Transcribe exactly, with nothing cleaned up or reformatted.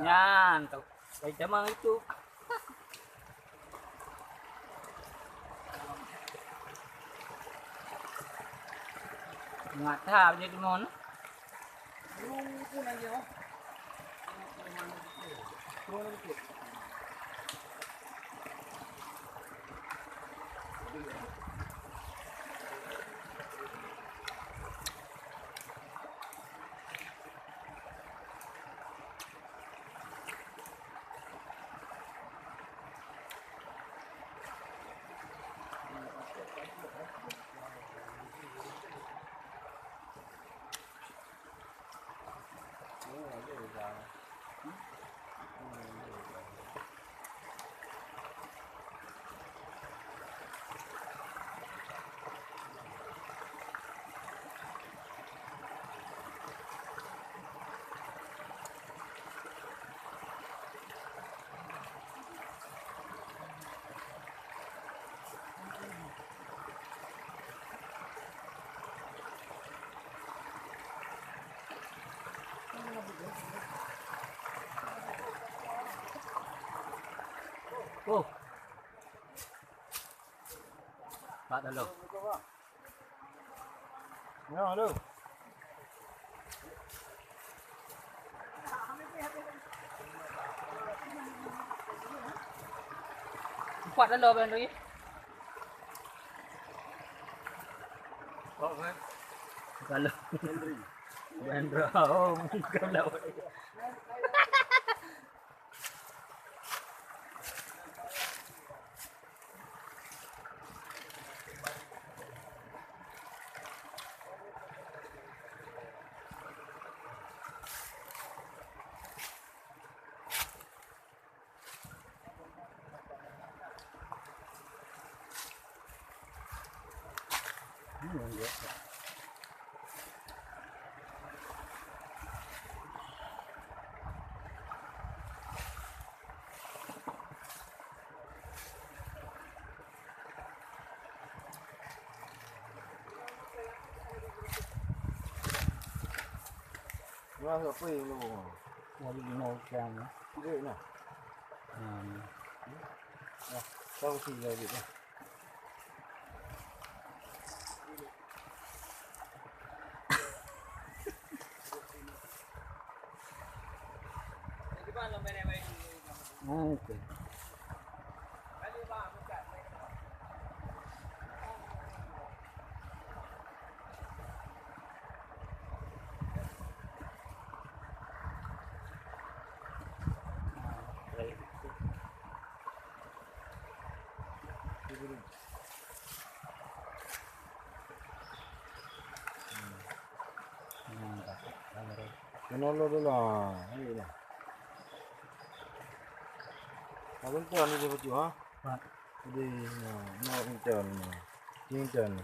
Nyan tu. Baik jamang itu. Ngat ha je tu mon. Oh. Pat dah lo. Ya, halo. Empat dah lo abang tu. Kalau. Hendra. Oh, bukan lah. Wah, apa yang lu? Wah, ini mau siang, ya. Dia nah. Hmm. Nah, tahu sih lagi dah. Ah, okey. Keunoe lôn dulu, ayo lah. Abang tuan ni dia betul, ha? Ha. Jadi, ha, nak minta ni. Minta ni.